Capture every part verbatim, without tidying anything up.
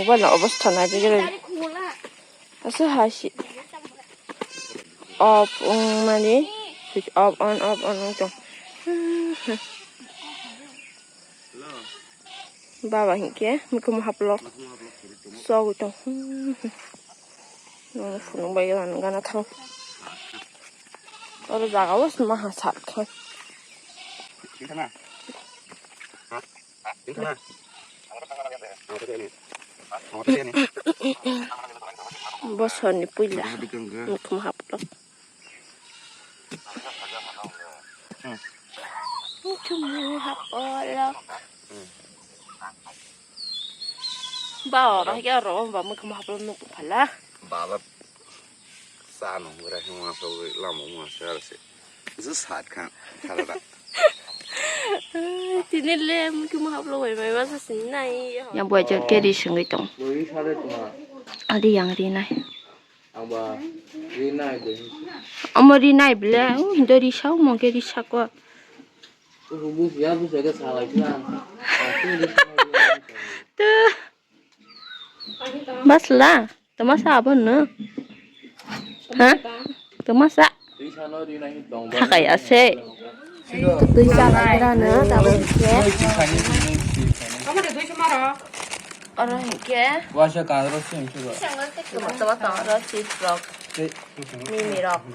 Wala obostha nai bigre. Asa hai si. Off wng mani. Switch off on, off on wng tong. Baba hinkhe mikhumu haplok. Sogwi tong. Nang phunuk bai gana thang. Oro jaga o sima ha sat khe. Bosor ni puila mikhumu haplok. Mikhumu haplok. Ba oro hai oro ba mikhumu haplok nuk phala. Bala sa no gra hima so lama mo sa se. Zu sat khan. Tini le mikhumu haplok bai bai ba sa sin nai. Yang buai jor keri sengwi tong. Adi yang ri nai. Ang ba ri nai de. Omo ri nai ble, uh, hinto ri sao, omo khe ri sako. Uhu, bus ya, bus ya, ke salai klan. Aku ri sao. Tuh. Basla, tama sa apa no? Ha? Tama sa. Ri sano ri nai dong. Thakai ase. Twi chalaigrano tabuk khe. Oro hinkhe. Waisa kangrok se hinkhe ba. Tama tama tama oro chips rok. Mimi rok.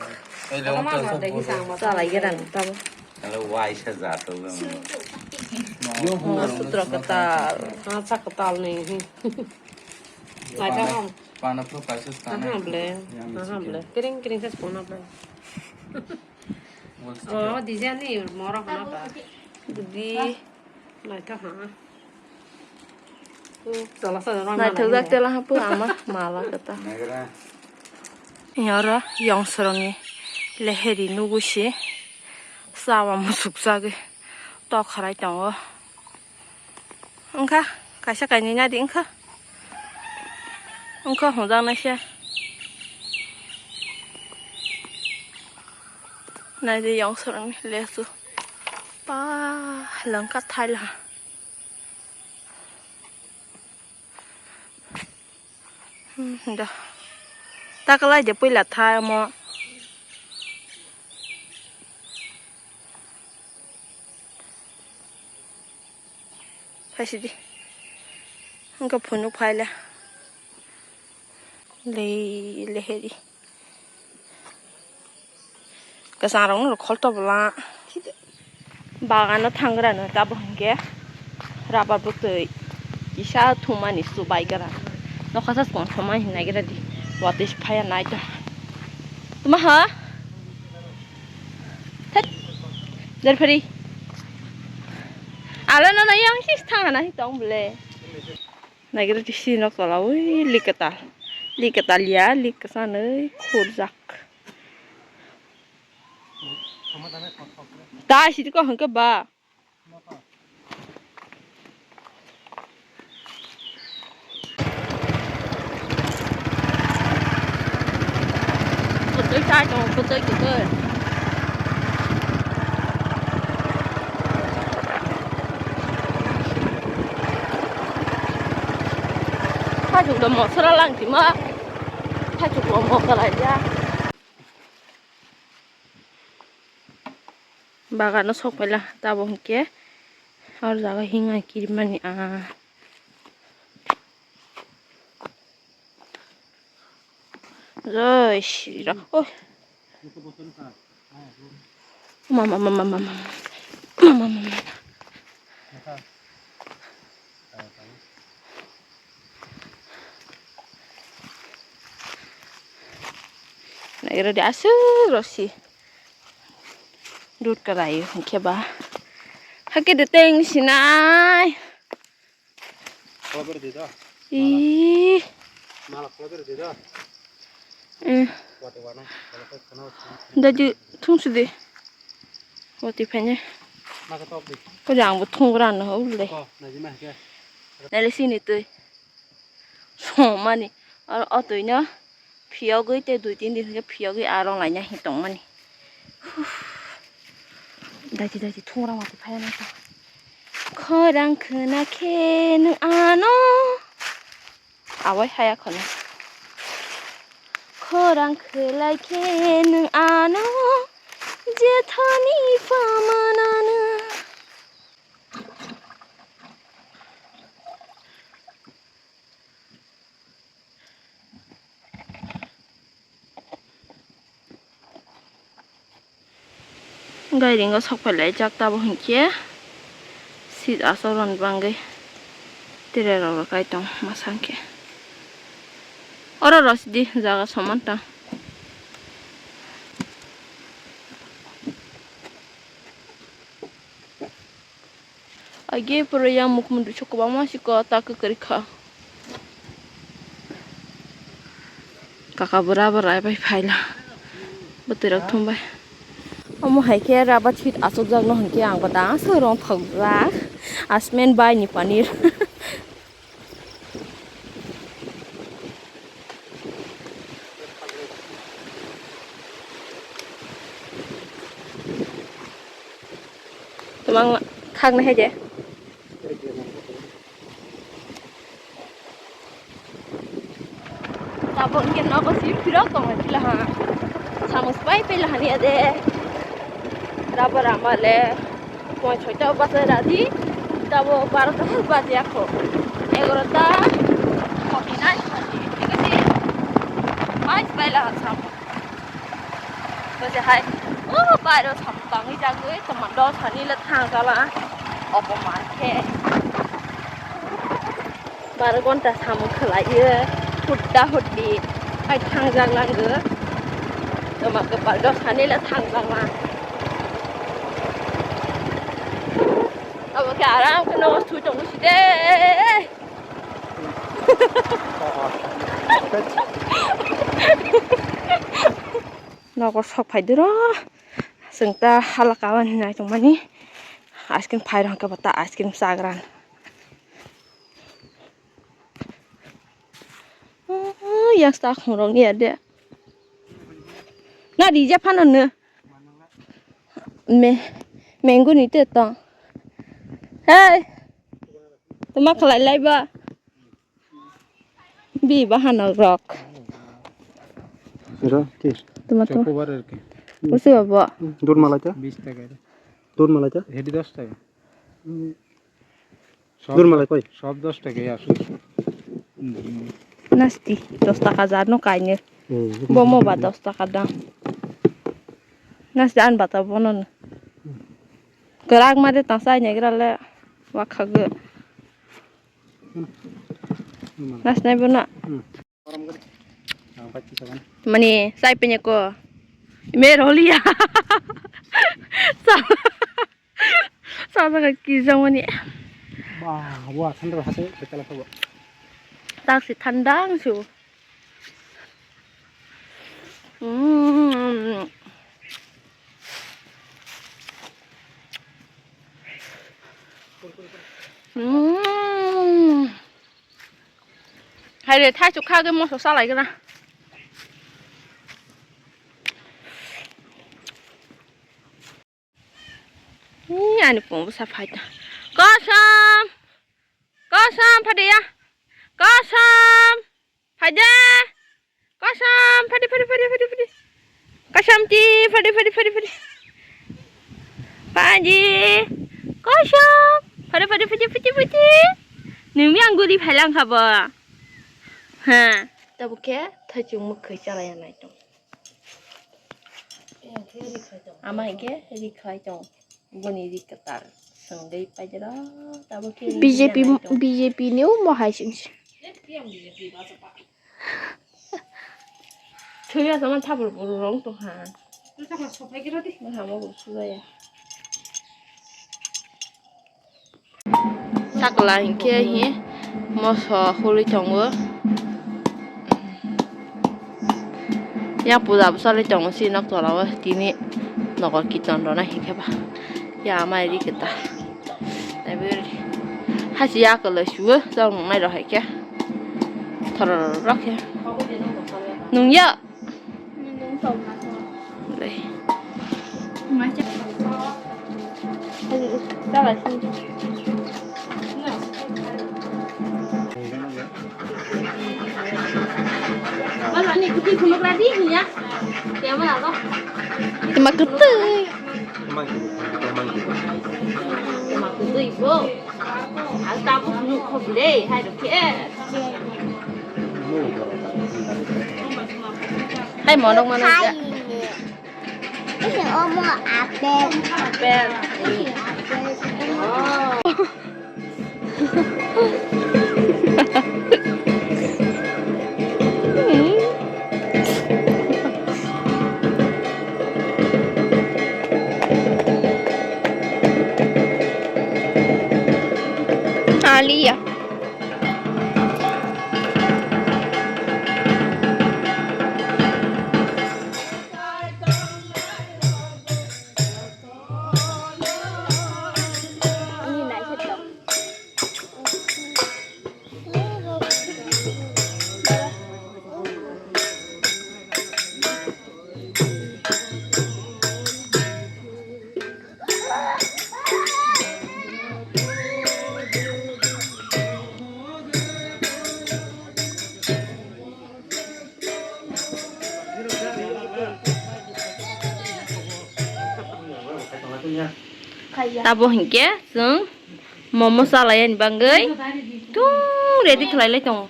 Chalaigrano tabuk. Hello, waisa jato. Masuk rok katal. Masa katal ni. Naithok. Pana pro kaisa sana. Aha ble. Aha ble. Kering kering se pona ble. Oh, design ni moro hana ba. Di. Naithok ha. Naithok jak tela hapu ama mala kata. Yoro yong sorongni leheri nugusi. Sawa musuk jagwi tok kharai tongo. Wngkha kaisa kainwi nadi wngkha. Wngkha hwnjaknai se. Naidi yong sorongni lesu. Pa lengkha thaila. Hmm, da. Takalai de puila thai omo. Phaisidi. Wngkha phunuk phaila. Lei leheri. Kwchang rok no khol to bwla. Bagano thangrano tabuk hinkhe rubber bwtwi kisa thumani chubai gra. Nokha sa song thumani hinai gra di. Watwi phaya nai to. Tuma ha? Thek. Derphari. Alo no no yang sis thangana hi tong bwle. Naigra tisi nok tola ui lik kwtal. Lik kwtal ya, lik kwchanwi khurjak. Ta sidi ko hwnkhe ba. Kwtwi chai tongo, kwtwi, kwtwi. Hachuk do mosora lang sima. Hachuk bo mosora ya. Bagano sok paila tabuk hinkhe. Hor jaga hinga kirimani ah. Jai Shri Ram. Oi. Mama, mama, mama, mama. Mama, mama. Naigra di aswk rosi. Dut kwrai hinkhe ba. Hakhe de teng sinai. Kholo berdi do. Ih. Mala kholo berdi do. Eh. Wate wana. Kholo khana. Dadi thung sidi. Wati phane. Maka tok di. Ko jang bo thung ran ho ule. Ko, naji ma ke. Nale sini tui. Somani. Ar otoi no. Phiyogwi tei dui tin din khe phiyogwi aro laina hi tongmani. Daiti daiti thungrang watwi phaiya nang ta. Khorang khwna khe nwng ano. Awai haya khwna. Khorang khwlai khe nwng ano jethani pamanano. Gairingo sok phai lai jak, tabo hinkhe seat aswk rwni bagwi tere rok rw kai tong masa hinkhe. Oro rw sidi jaga soman tang. Age pura yang mukmundwi sok kwbangma siko ta kwkwi kha. Kaka bwra bwra bai phaila bwtwi rok thumbai. Omo hai khe rubber sheet achukjakno hinkhe ang bo dang swrwng thokjak. Asmen bai ni panir. Tumang khaknai hai de. Tabuk hwnkhe nogo si phirok tongwi phila ha. Samung pai pai lahani ade. Tabuk rama le pon soita o bachai radi. Tabuk barota baji akho. Egarota forty nine baji. Thik ase? Pai pai laha samung. Bose hai, o bairo samung tangwi jagwi, tongma dos hani le thang jala, obo mankhe. Baro gonta samung khwlaiyo, hudda huddi, hai thang jak langgo. Tongma kwpal dos hani le thang jala. Obo khe aram khe nogo sui tongo side. Nogo sok phai diro. Chwng ta hala kawan hinwi tongmani. Ice cream phai rok hwnkhe bo ta ice cream chagra. Yang sta khum rok ni ya de. Na rija phano no. Me, mango ni te tong. Hey. Tuma khalai lai ba. Bi bahanok rok. Ero, tis. Tuma tuma. Chocobar ar ki. Busi babo. Dud malai ta? Bis taka re. Dud malai ta? Hedi dos taka. Sob, dud malai koi? Sob dos taka ya, asuk. Nasti, dos taka jar no kaine. Hmm. Bomo ba dos taka dam. Nasti an bata bono. Kwrak ma de tangsa ai negra le wakhago. Nasnai bo na. Hmm. Mani sai penya ko. Me rolia. Sa, sa sa ki jong mani. Ba, wa thanda hase khetala ko. Tak si thanda ang su. Mm. Mm. Hai re, thai chuk kha ge moso salai gra. Ni ani pung bwsa phai ta. Kosam! Kosam, phai de ya. Kosam! Phai de! Kosam! Phai de, phai de, phai de, phai de, phai de. Kosam ti, phai de, phai de, phai de, phai de. Phai de. Kosam! Phai de, phai de, phai de, phai de, phai de. Nungni ang guri phai lang kha bo. Ha. Tabuk khe thaichung mwkhwi chalai ya nai tong. Ama hinkhe ri khai tong. Boni ri kwtal swngwi paidero. Tabuk khe ri B J P, nai tong. B J P ni omo hai sing si. Thwi ya sama thapur pur rong tong ha. Twi sama sopai kira di. Mahamo bo sujaya. Sakla hinkhe hi moso hului tongo. Yang puja bwchalwi tongo si nok tola o tini nokol kirtan rwna hinkhe ba. Ya amai ri kwtal. Hachi ya kwlwi suo chwng nai rw hai khe. Thorok khe. Nung ya. Dai. Khunuk radi hiya. Kema lago. Tema kwtwi. Tema kwtwi bo. Al tabu khunuk khob le hai rokhe. Hai monok mano. Hai. Ini omo apel. Apel. Ini apel. Oh. Alia. Tabo hinkhe chwng momo chalai ani bagwi tung ready khlai lai tongo.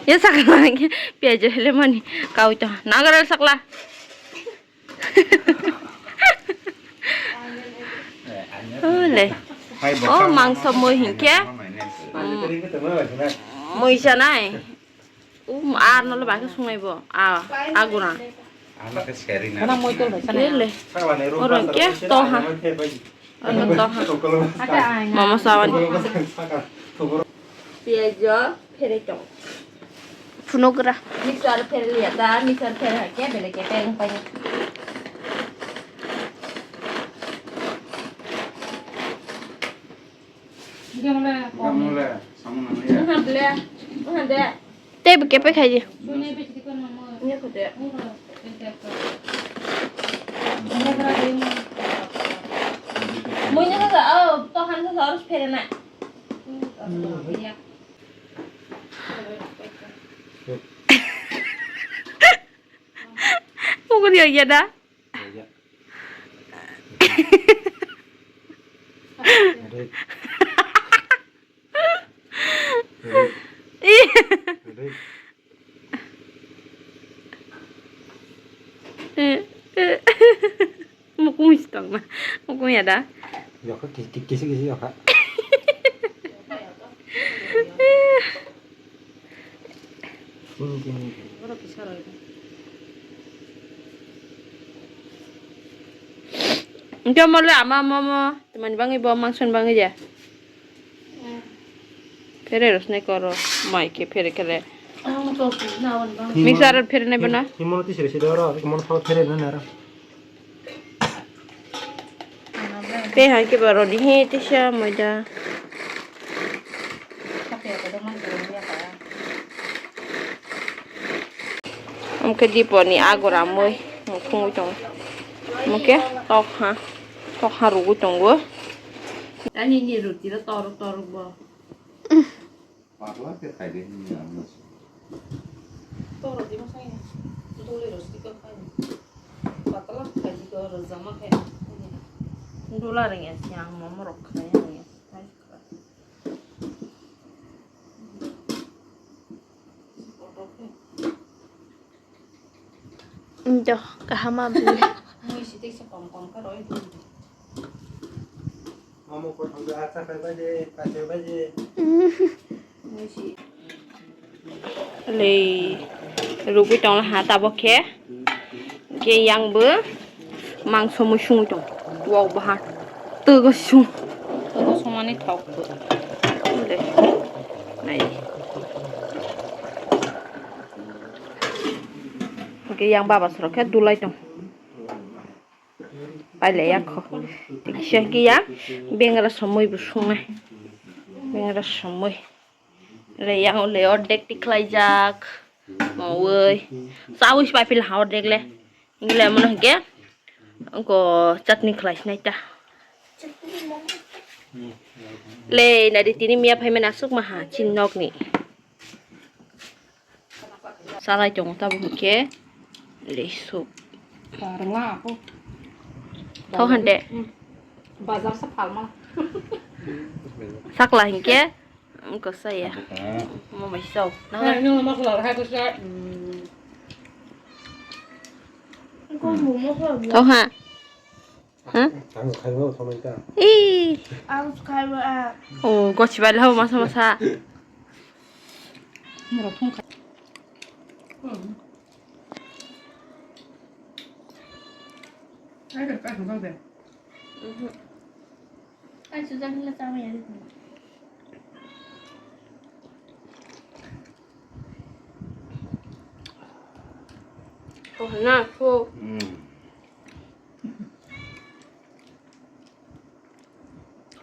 Ya sakla hinkhe piyaj helemani kaui tongo. Nagarel sakla. Ole. O mangso mui hinkhe. Mui sanai. Um, ar nolo bakhe sungnai bo. A, aguna. Ele. Oro hinkhe toha. Oro toha. Momo sawani. Piyaj o pherai tong. Phunugra. Mixer pherai liya ta, mixer pherai hakhe belai khe phereng pai. Gamle, samung nang ya. Uhan le, uhan de. Tei bo kepe khai di. Ini kode. Munya sa, oh, tohan sa harus pherai na. Mukul ya, ya da. Mukung si tong na. Mukung ya da. Yokha kisi kisi yokha. Engke mole ama momo temani bangwi bo mangson bangwi ya. Phere rosne koro mai ke phere kele. Mixer phere ne bana. Himono tisere sida oro, himono phaw phere na nara. Tei hai khe ba rodi he tisa moida. Amkhe diponi agora mui phungwi tongo. Amkhe tokha, tokha rwgwi tongo. Ani ni roti ro torok torok bo. Patla khe khaide hinwi ang no sini. Toro di masai dole ro siko khai. Patla khai di ko ro jama khai. Dola reng ya siang momo rok khai ya. Ento kahama bui. Mui si tei se kom kom kha roi di. Momo kothok do acha khai bai de, kache bai de. Mui si. Lei rugui tong ha tabok khe. Khe yang bo mangso mui sungui tong. Wok baha. Togo sung. Togo sungmani thok bo. Lei. Nai. Hwnkhe yang baba sorok khe dulai tong. Pailai ya kho. Kisa khe ya bengra somoi bo sungnai. Bengra somoi. Le yang le ordek tikhlai jak. Mowoi. Sawi pai pil ha ordek le. Ingle mono hwnkhe. Angko chutney khlai sinai ta. Le nadi tini miya phaimani aswk maha chin nokni. Salai tongo tabuk hwnkhe. Lesu. Barla ako. Thok hande. Bazar sa palma. Sakla hwnkhe. Wngkha saya. Mo mai sao. Hai no masala hai ko sa. Thok ha. Huh? Ang khaima thomai ta. Ih. Ang sukhaima a. Oh, gochi bai lao masa masa. Mura thong kha. Ai ka ka ka de. Ai sujak hila sama ya. Oh, na, so.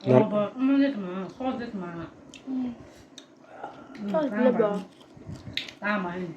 Obo, omo de tma, sos de tma. Sos de ba. Tama ni.